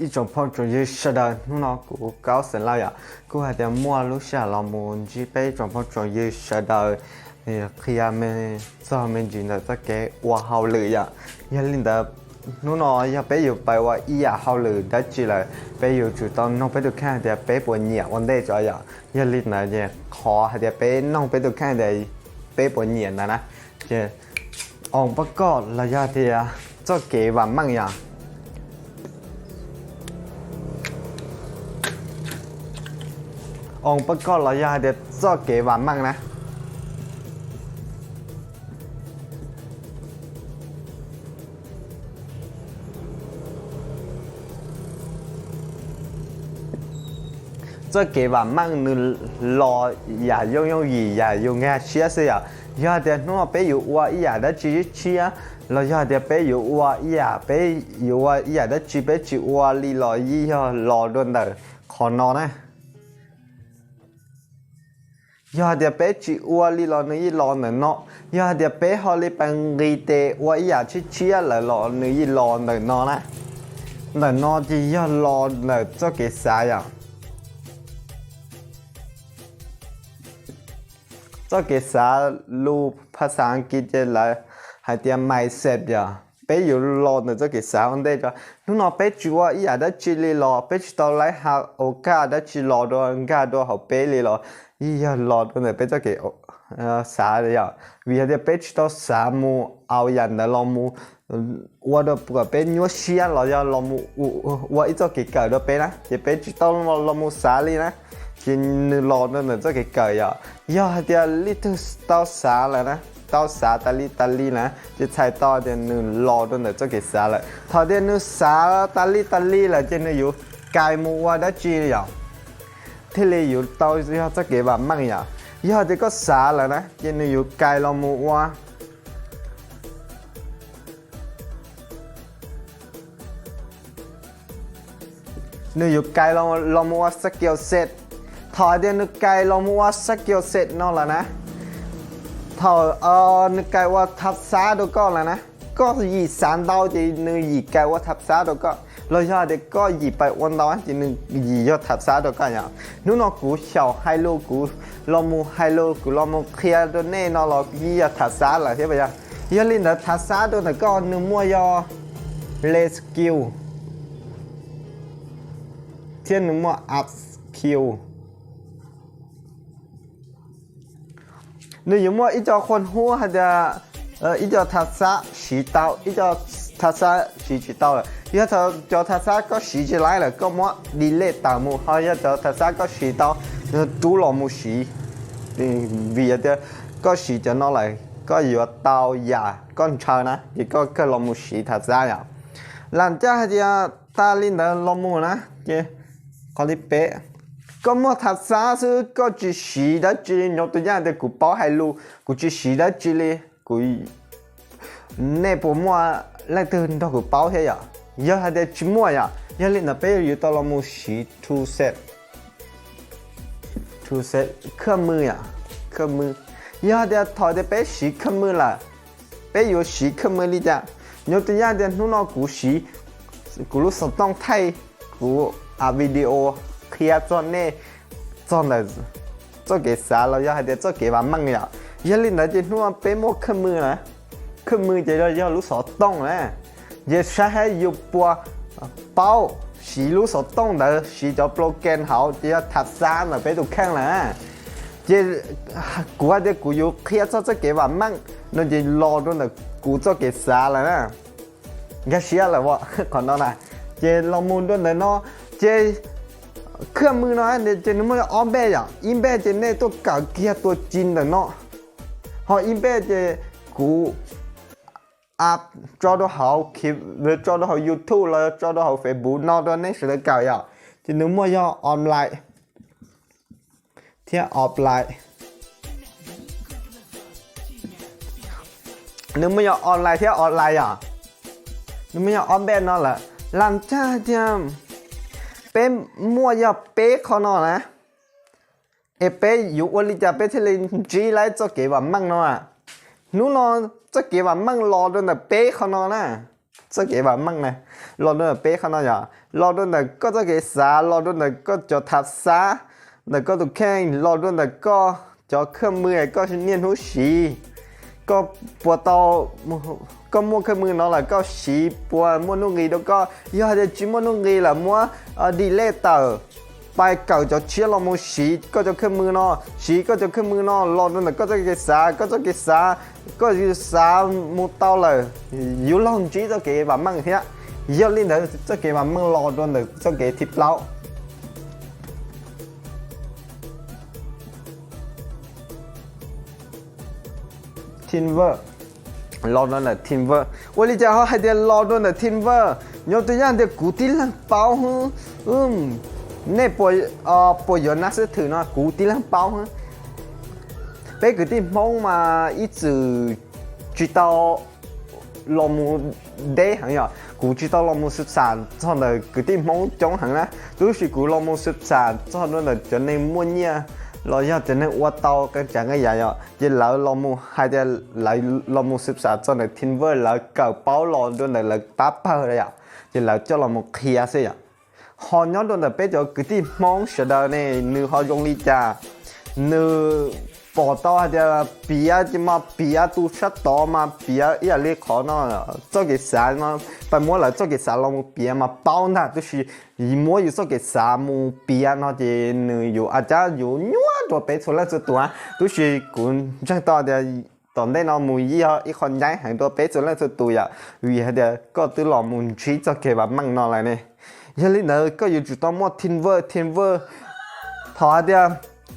Ib tsoom phooj tsoom ywg sawv daws, hnub no kuv Kaub Xeem Lauj yom, kuj hais tias muaj lub sij hawm los mus ntsib peb ib tsoom phooj tsoom ywg sawv daws qhia me txog me ntsis ntawm txoj kev ua hauj lwm yom. Yog li ntawd, hnub no yog peb yuav pais ua ib yam hauj lwm dab tsi lawm, peb yuav tsum tau noog peb tus kheej hais tias peb puas nyiam ua ntej tso yom. Yog li ntawd ces qhov hais tias peb noog peb tus kheej tias peb puas nyiam ntawd na, ces oos pab koj los yog tias txoj kev vam meej yom. Oos pab koj los yog hais tias txoj kev vam meej na. Txoj kev vam meej nws los yam yooj yooj yim, yam yus nkag siab xwb yom. Yog hais tias hnub no peb yuav ua ib yam dab tsi tshiab, los yog hais tias peb yuav ua ib yam, peb yuav ua ib yam dab tsi peb tsis ua li los yeej yog los dua ntawm qhov no na. Yog hais tias peb tsis ua li los nws yeej los ntawm no. Yog hais tias peb ho li pais nqis tes ua ib yam tshiab tshiab lawm los nws yeej los ntawm no na. Ntawm no ces yog los ntawm txoj kev xav yom. Txoj kev xav lus phas xas Askiv ces lawv hais tias mindset yom. Peb yuav los ntawm txoj kev xav ua ntej tso. Hnub no peb tsis ua ib yam dab tsi li los peb tsis tau laib ha au kaj dab tsi los dua nkag dua hauv peb li los yeej yog los dua ntawm peb txoj kev xav yom. Vim hais tias peb tsis tau xav mus au yam ntawd los mus ua rau kom peb nyuaj siab los yog los mus ua ib txoj kev kawm rau peb na, ces peb tsis tau los mus xav li na, ces nws los dua ntawm txoj kev kawm yom. Yog hais tias leej twg tau xav lawm na, tau xav tas li tas li na, ces txhais tau tias nws los dua ntawm txoj kev xav lawm. Thaum tias nws xav tas li tas li lawm ces nws yuav kais mus ua dab tsi yom, thiaj li yuav tau yog txoj kev vam meej yom. Yog hais tias koj xav lawm na ces nws yuav kais los mus ua nws yuav kais los mus ua skill set. Thaum hais tias nws kais los mus ua skill set no lawm na, thaum nws kais ua thab xab rau koj lawm na, koj yim xav ntau ces nws yim kais ua thab xab rau koj, los yog tias koj yim pais ua ntau ces nws yim yog thab xab rau koj yom. Hnub no kuv xyaum hais lus, kuv los mus hais lus, kuv los mus qhia rau nej no los yeej yog thab xab lawm thiab yom. Yog li ntawd thab xab rau ntawm koj nws muaj yog le skill thiab nws muaj up skill. Nws yuav muaj ib co qhuas huab hais tias ib co thab xab siv tau, ib co thab xab siv tsis tau lawm. Yog cov thab xab koj siv tsis laib lawm koj muab delete tawm mus, ho yog cov thab xab koj siv tau, rub los mus siv. Vim tias koj siv cov no lawm koj yuav tau yam koj ntshaw na, ces koj kawg los mus siv thab xab yom. Lam caj hais tias tas li ntawd los mus na, ces qhov li peb, koj muaj thab xab xwb koj tsis siv dab tsi, nyob tus yaj tias kuv paub hais lus kuv tsis siv dab tsi li, kuv, nej puas muaj leej twg nrog kuv paub thiab yom? Yog hais tias tsis muaj yom, yog li ntawd peb yuav tau los mus siv toolset, toolset khaj mw yom, khaj mw. Yog hais tias thaum tias peb siv khaj mw lawm, peb yuav siv khaj mw li cas? Nyob tus yaj tias hnub no kuv siv kuv lub xov tooj thaij kuv a video qhia txog nej txog ntawm txoj kev xav los yog hais tias txoj kev vam meej yom. Yog li ntawd ces hnub no peb muaj khaj mw na, khaj mw ces yog lub xov tooj na. Ces saib yus puas paub siv lub xov tooj ntawd, siv cov program hauv ces yog thab xab ntawm peb tus kheej lawm. Ces kuv hais tias kuv yuav qhia txog txoj kev vam meej no ces los rau ntawm kuv txoj kev xav lawm na. Nkag siab lawm qhov no na. Ces los mus rau ntawm no, ces khaj mw no ces nws muaj ob npej yom, ib npej ces nej tuaj kawm kiag tua ci ntawm no, ho ib npej ces kuv a tso rau hauv, tso rau hauv YouTube los tso rau hauv Facebook no rau nej sawv daws kawm yom. Ces nws muaj yog online thiab offline. Nws muaj yog online thiab offline yom. Nws muaj yog ob npej no lawm. Lam caj tias peb muaj yog peb qho no na, es peb yuav ua li cas peb thiaj li ntsib laib txoj kev vam meej no? Hnub no txoj kev vam meej los rau ntawm peb qho no na. Txoj kev vam meej na los rau ntawm peb qho no yom. los rau ntawm koj txoj kev xav, los rau ntawm koj cov thav xab, ntawm koj tus kheej, los rau ntawm koj cov khawj mws koj niaj hnub siv. Koj puas tau, koj muaj khawj mws no lawm koj siv puas muaj nuj nqis rau koj? Yog hais tias tsis muaj nuj nqis lawm muab delete tawm, pais kawm cov tshiab los mus siv koj cov khawj mws no, siv koj cov khawj mws no los rau ntawm koj txoj kev xav, koj txoj kev xav, koj yus xav mus tau lawm, yus laug ntsib txoj kev vam meej thiab. Yog li ntawd txoj kev vam meej los rau ntawm txoj kev thib plaub. Tinver, los rau ntawm Tinver. Ua li cas ho hais tias los rau ntawm Tinver? Nyob tus yaj tias kuv tib leeg paub hwb. Nej puas yuav nab xib thwm no? Kuv tib leeg paub hwb. Peb kwv tij Hmoob mas ib txwm tsis tau los mus deb heev yom, kuv tsis tau los mus xwb xam txog ntawm kwv tij Hmoob coob heev na, tab sis kuv los mus xwb xam txog rau ntawm cov neeg muaj nyiaj los yog cov neeg ua tau qee tsav nqe yam yom, ces lawv los mus hais tias lawv los mus xwb xam txog ntawm Tinver, lawv kawm paub los rau ntawm lawv pab pawg yom, ces lawv coj los mus qhia xwb yom. Ho nyob rau ntawm peb cov kwv tij Hmoob sawv daws ne, nws ho zoo li cas? Nws pom tau hais tias piav ces mas piav tus sab tod mas piav ib yam li qhov no, txoj kev xav no, pab muab lawv txoj kev xav los mus piav mas paub ntag, tab sis muab yus txoj kev xav mus piav no ces nws yuav a cab yuav nyuaj rau peb txhua leej txhua tus. Tab sis kuv ntseeg tau tias tom ntej no mus yog ib qho nyaib heev rau peb txhua leej txhua tus yom, vim hais tias koj twb los mus ntsib txoj kev vam meej no lawm ne. Yog li ntawd koj yuav tsum tau muaj Tinver, Tinver. Thov hais tias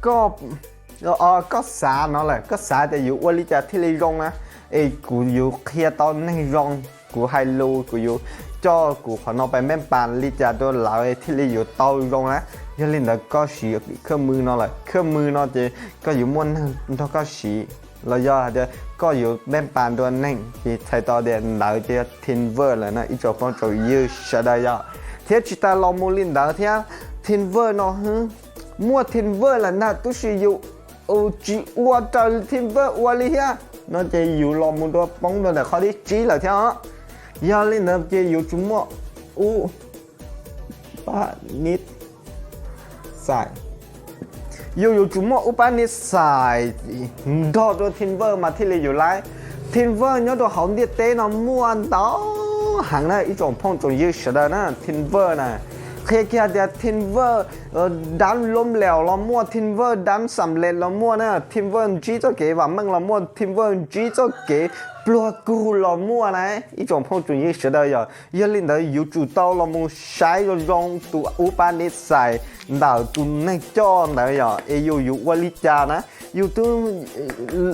koj, koj xav no lawm, koj xav tias yuav ua li cas thiaj li zoo na, es kuv yuav qhia tau neeg zoo, kuv hais lus, kuv yuav coj kuv qhov no pais npeej pas li cas rau lawv thiaj li yuav tau zoo na. Yog li ntawd koj siv khawj mws no lawm, khawj mws no ces koj yuav muaj neeg nrog koj siv, los yog hais tias koj yuav npeej pas rau neeg ces txhais tau tias ntawd ces yog Tinver lawm na ib tsoom phooj tsoom ywg sawv daws yom. Thiab tsis tas los mus li ntawd thiab, Tinver no hwb, muaj Tinver lawm ntag, tab sis yus tsis ua raws Tinver ua li thiab no ces yus los mus dua poob rau ntawm qhov thib tsib lawm thiab os. Yog li ntawd ces yuav tsum muaj ub pab nib xais, yus yuav tsum muaj ub pab nib xais nrog rau Tinver mas thiaj li yuav laib. Tinver nyob rau hauv ntiaj teb no muaj ntau heev na ib tsoom phooj tsoom ywg sawv daws na, Tinver na. Qhia kiag tias Tinver dab lom laus los muaj, Tinver dab xam lej los muaj na, Tinver ntsib txoj kev vam meej los muaj, Tinver ntsib txoj kev pluag kug los muaj na ib tsoom phooj tsoom ywg sawv daws yom. Yog li ntawd yuav tsum tau los mus saib zoo zoo tus ub pab nib xais ntawm tus neeg coj ntawd yom, es yus yuav ua li cas na. Yus twb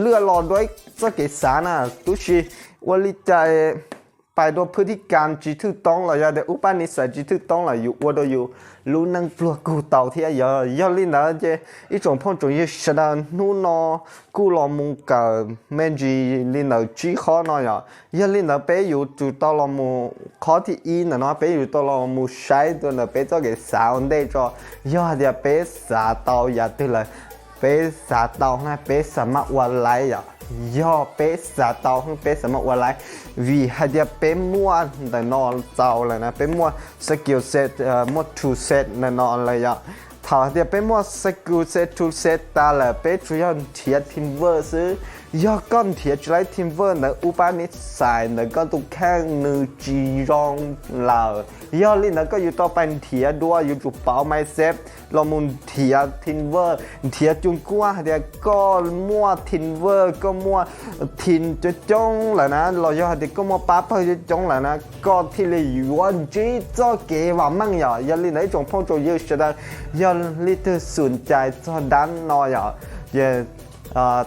lwaj los dua txoj kev xav na, tab sis ua li cas pais dua phwj thib kas tsis thwj toob los yog tias ub pab nib xais tsis thwj toob los yus ua rau yus lub neej pluag kug tau thiab yom. Yog li ntawd ces ib tsoom phooj tsoom ywg sawv daws hnub no kuj los mus kawm me ntsis li ntawd tsib qhov no yom. Yog li ntawd peb yuav tsum tau los mus qhov thib ib ntawm no peb yuav tau los mus saib rau ntawm peb txoj kev xav ua ntej tso. Yog hais tias peb xav tau yam twg lawm, peb xav tau na peb xav maj ua laib yom. Yog peb xav tau peb xav maj ua laib, vim hais tias peb muaj ntawm no txaus lawm na, peb muaj skill set, muaj tool set ntawm no lawm yom. Thaum hais tias peb muaj skill set, tool set tas lawm peb tsuas yog nrhiav Tinver xwb. Yog koj nrhiav tsis laib Tinver ntawd ub pab nib xais ntawm koj tus kheej nws tsis zoo lawm. Yog li ntawd koj yuav tau pais nrhiav dua, yuav tsum pauv mindset los mus nrhiav Tinver, nrhiav cuag kuaj hais tias koj muaj Tinver, koj muaj Tin coob coob lawm na, los yog hais tias koj muaj pab pawg coob coob lawm na, koj thiaj li yuav ntsib txoj kev vam meej yom. Yog li ntawd ib tsoom phooj tsoom ywg sawv daws, yog leej twg xum cais txog dab no yom, ces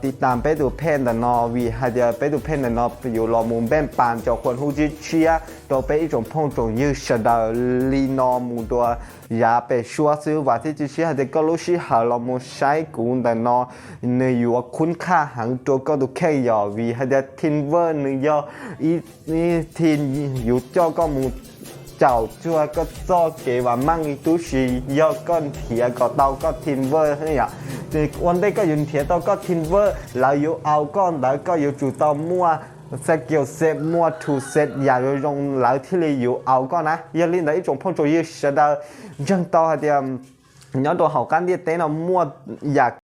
tiv tas peb tus phej ntawm no, vim hais tias peb tus phej ntawm no yuav los mus npeej pas cov qhuas hu tshiab tshiab rau peb ib tsoom phooj tsoom ywg sawv daws li no mus dua yav pem suab xwb. Vam thiab cia siab hais tias koj lub sij hawm los mus saib kuv ntawm no nws yuav khub khaj heev rau koj tus kheej yom, vim hais tias Tinver nws yog ib Tin yuav coj koj mus caum cuag koj txoj kev vam meej, tab sis yog koj nrhiav kom tau koj Tinver yom. Ua ntej koj yuav nrhiav tau koj Tinver, lawv yuav au koj ntawd koj yuav tsum tau muaj Txaj kiu xej muaj thu xej yam zoo zoo lawv thiaj li yuav aus koj na. Yog li ntawd ib tsoom phooj tsoom ywg sawv daws ntseeg tau hais tias nyob rau hauv qab ntiaj teb no muaj yam